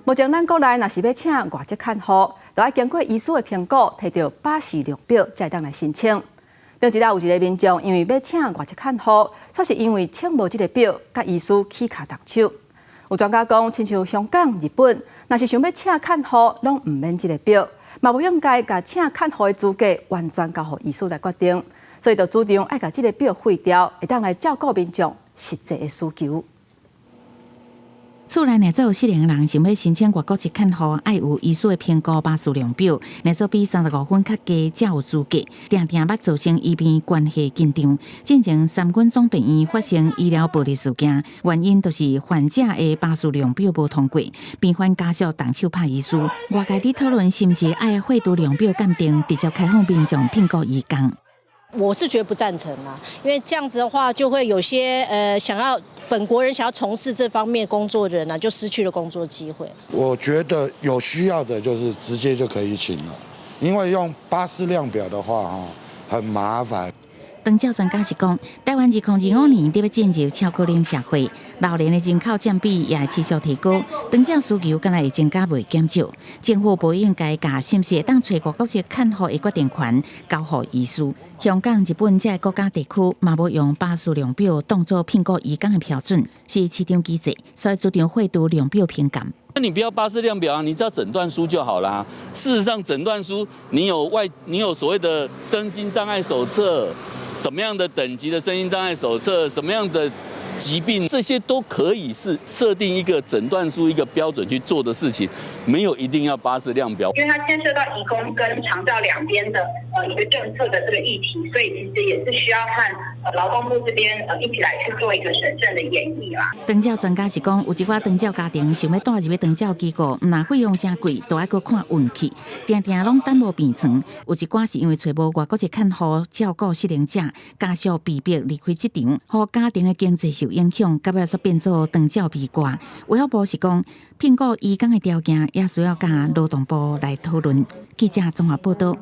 目前咱國內若是欲請外籍看護，都愛經過醫師的評估，提著巴氏量表才會當來申請。頂一下有一个民眾因為欲請外籍看護，卻是因為請無這个表，佮醫師起跤動手。有專家講，親像香港、日本，若是想欲請看護，攏毋免這个表，嘛無應該共請看護的資格完全交予醫師來決定，所以就主張愛共這个表廢掉，會當來照顧民眾實際的需求。厝內若做失能人想欲申請外國籍看護，愛有醫師的評估巴氏量表，若做比35分較低才有資格。定定捌造成醫病關係緊張。進前三軍總病院發生醫療暴力事件，原因就是患者的巴氏量表無通過，病患家屬動手拍醫師。外界佇討論是毋是愛廢除量表鑑定，直接開放民眾聘僱移工。我是覺得不贊成啦，因為這樣子的話，就會有些想要本國人想要從事這方面工作的人呢，就失去了工作機會。我覺得有需要的，就是直接就可以請了，因為用巴氏量表的話，哈，很麻煩。長照專家是講，台灣2025年欲進入超高齡社會，老年的人口佔比也會持續提高，長照需求敢若會增加袂減少。政府無應該共是毋是會當揣外國籍看護的決定權交予醫師。香港、日本這个國家地區嘛無用巴氏量表當做聘僱移工的標準，是市場機制，所以主張廢除量表評鑑。那你不要巴氏量表啊，你只要診斷書就好啦。事實上，診斷書你有外，你有所謂的身心障礙手冊，什麼樣的等級的身心障礙手冊，什麼樣的疾病，這些都可以是設定一個診斷書一個標準去做的事情，沒有一定要巴氏量表。因為它牽涉到移工跟長照兩邊的一個政策的這個議題，所以其實也是需要和勞工部這邊一起來去做一個審慎的研議啦。長照專家是講，有一寡長照家庭想欲帶入去長照機構，毋但費用誠貴，都愛閣看運氣，定定攏等無病床。有一寡是因為揣無外國籍看護照顧失能者，家屬被迫離開職場，予家庭的經濟受影響，到尾煞變做長照悲歌。衛福部是講，聘僱移工的條件也需要佮勞動部來討論。記者綜合報道。